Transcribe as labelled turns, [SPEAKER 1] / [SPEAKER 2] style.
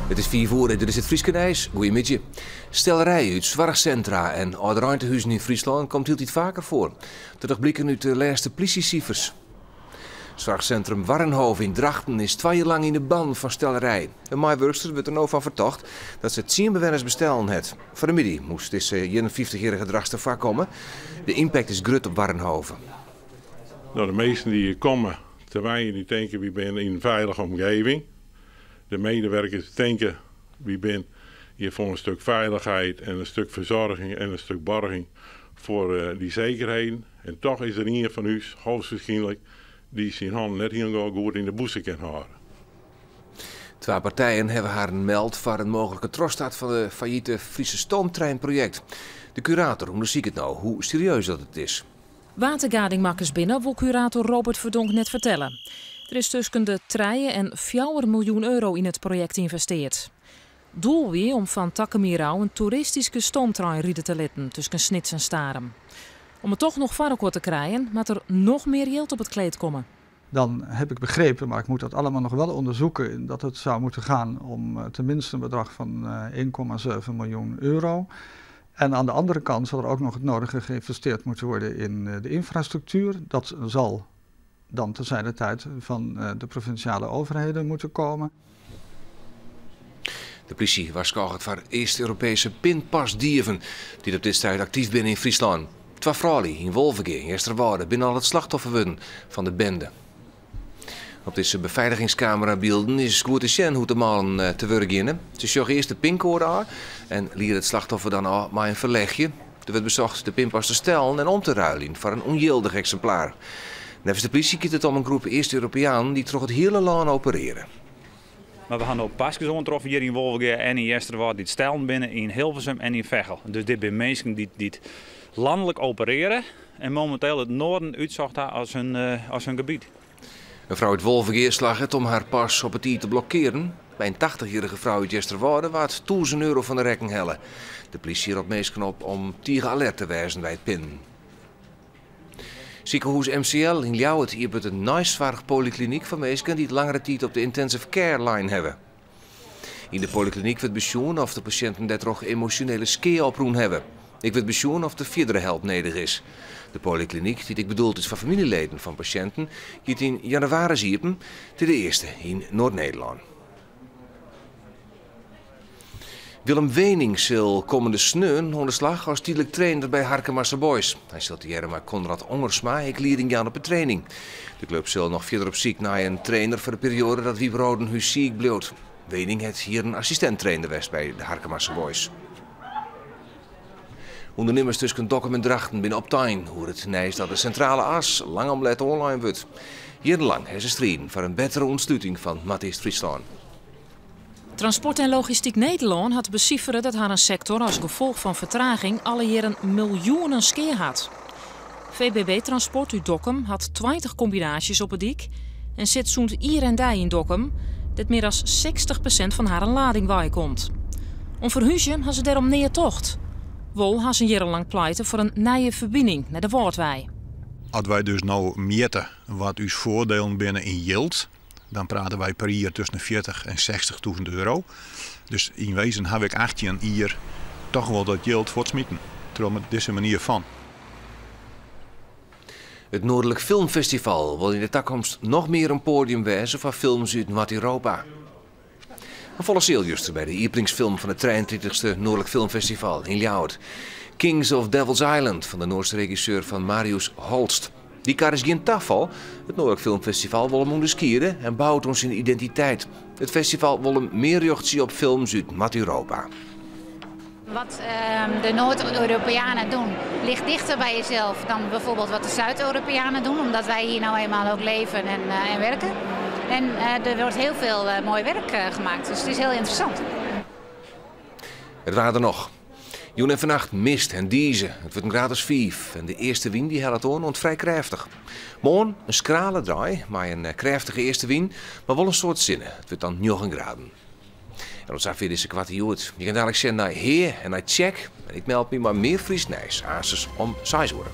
[SPEAKER 1] It is 5 oere, dit is it Fryske nijs. Goeiemiddei. Stellerij út soarchsintra en âldereintehuzen yn Fryslân komt hieltyd faker foar. Dat docht bliken út de lêste plysjesifers. Soarchsintrum Warrenhove yn Drachten is 2 jier lang yn de ban fan stellerij. In meiwurkster wurdt der no fan fertocht dat se 10 bewenners bestellen hat. Foar de middei moast dizze 51-jierrige Drachtster foarkomme. De ympakt is grut op Warrenhove.
[SPEAKER 2] Nou, de meesten die hier komme te wenjen, die tinke wy binne yn in feilige omgeving. De medewerkers tinke wy binne hjir foar in stik feilichheid en in stik fersoarging en in stik boarging foar dy sekerheden. En toch is der ien fan ús, hoogstwaarschijnlijk, dy't syn hannen net hielendal goed yn de bûse kin hâlde.
[SPEAKER 1] Twa partijen hawwe harren meld foar in mooglike trochstart fan de fallite Friese stoomtreinprojekt. De kurator ûndersiket no hoe serieus dat it is.
[SPEAKER 3] Wa't de gadingmakkers binne, wol kurator Robert Verdonk net fertelle. Der is tusken de 3 en 4 miljoen euro yn it projekt ynvestearre. Doel wie om fan takom jier ôf in toeristyske stoomtrein ride te litten tusken Snits en Starum. Om it toch noch foar elkoar te krijen, moat der noch mear jild op it kleed komme.
[SPEAKER 4] Dan heb ik begrepen, maar ik moet dat allemaal nog wel onderzoeken, dat het zou moeten gaan om tenminste een bedrag van 1,7 miljoen euro. En aan de andere kant zal er ook nog het nodige geïnvesteerd moeten worden in de infrastructuur. Dat zal dan te zijner tijd van de provinciale overheden moeten komen.
[SPEAKER 1] De plysje warskôget foar East-Europeeske pinpasdieven dy't op dit stuit aktyf binne yn Fryslân. Twa froulju yn Wolvegea yn Easterwâlde binne al it slachtoffer wurden fan de bende. Op dizze befeiligingskamera-bylden is goed te sjen hoe't de mannen te wurk geane. Se sjogge earst de pinkoade ôf en liede it slachtoffer dan ôf mei in ferlechje. Der wurdt besocht de pinpas te stellen en om te ruiljen foar in ûnjildich eksimplaar. Neffens de plysje giet it om in groep East-Europeanen dy't troch it hiele lân operearje.
[SPEAKER 5] Mar we ha no paskes oantroffen hjir yn Wolvegea en yn Easterwâlde dy't stellen binne yn Hilversum en yn Veghel. Dus dit binne minsken dy't lanlik operearje en mominteel it noarden útsocht ha as hun gebiet.
[SPEAKER 1] In frou út Wolvegea slagge it om har pas op 'e tiid te blokkearen. By in 80-jierrige frou út Easterwâlde waard 1000 euro fan de rekken helle. De plysje ropt minsken op om tige alert te wêzen by it pinnen. Sikehûs MCL yn Ljouwert iepenet in neisoarchpoliklinyk foar minsken dy't langere tiid op de intensive care lein hawwe. Yn de polyklinyk wurdt besjoen oft de pasjinten dêrtroch emosjonele skea oprûn hawwe. Ek wurdt besjoen oft der fierdere help nedich is. De polyklinyk, dy't ek bedoeld is foar famyljeleden fan pasjinten, giet yn jannewaris iepen, de earste yn Noard-Nederlân. Willem Weening sil kommende sneon oan de slach as tydlik trainer by Harkemase Boys. Hy sil tegearre mei Conrad Ongersma ek lieding jaan op de training. De klup sil noch fierder op syk nei in trainer foar de perioade dat Wieb Rodenhuis siik bliuwt. Weening hat hjir in assistint-trainer west by de Harkemase Boys. Undernimmers tusken Dokkum en Drachten binne optein oer it nijs dat de sintrale as lang om let oanlein wurdt. Jierrenlang ha se striden foar in bettere ûntsluting fan Noardeast-Fryslân.
[SPEAKER 3] Transport en Logistyk Nederlân hat besifere dat harren sektor as gefolch fan fertraging alle jierren miljoenen skea hat. VBB Transport út Dokkum hat 20 kombinaasjes op 'e dyk en sit sûnt jier en dei yn Dokkum, dêr't mear as 60% fan harren lading weikomt. Om ferhúzjen ha se dêrom nea tocht. Wol ha se jierrenlang pleite foar in nije ferbining nei de Wâldwei.
[SPEAKER 6] As wy dus no mjitte wat ús foardielen binne yn jild, dan prate wy per jier tusken de 40 en 60.000 euro. Dus yn wezen ha ik 18 jier toch wol dat jild fuortsmiten. Troch dizze manier fan.
[SPEAKER 1] It Noardlik Filmfestival wol yn de takomst noch mear in poadium wêze foar films út Noard-Europa. In folle seal juster by de iepeningsfilm fan it 33ste Noardlik Filmfestival yn Ljouwert. Kings of Devil's Island fan de Noarske regisseur fan Marius Holst. Dy kar is gjin tafal. It Noardlik Filmfestival wol him ûnderskiede en bout oan syn identiteit. It festival wol him mear rjochtsje op films út Noard-Europa.
[SPEAKER 7] Wat de Noord-Europeanen doen ligt dichter bij jezelf dan bijvoorbeeld wat de Zuid-Europeanen doen, omdat wij hier nou eenmaal ook leven en werken. En er wordt heel veel mooi werk gemaakt, dus het is heel interessant.
[SPEAKER 1] It waar der noch. Jûn en fannacht mist en dize. It wurdt in graad as 5 en de eastewyn dy hellet oan oant frij krêftich. Moarn in skrale dei mei in krêftige eastewyn, mar wol in soad sinne. It wurdt dan 9 graden. En oant safier dizze Koarte Hjoed. Je kinne daliks sjen nei Hea en nei Tsjek. En ik meld my mei mear Frysk nijs, aansens om 6 oere.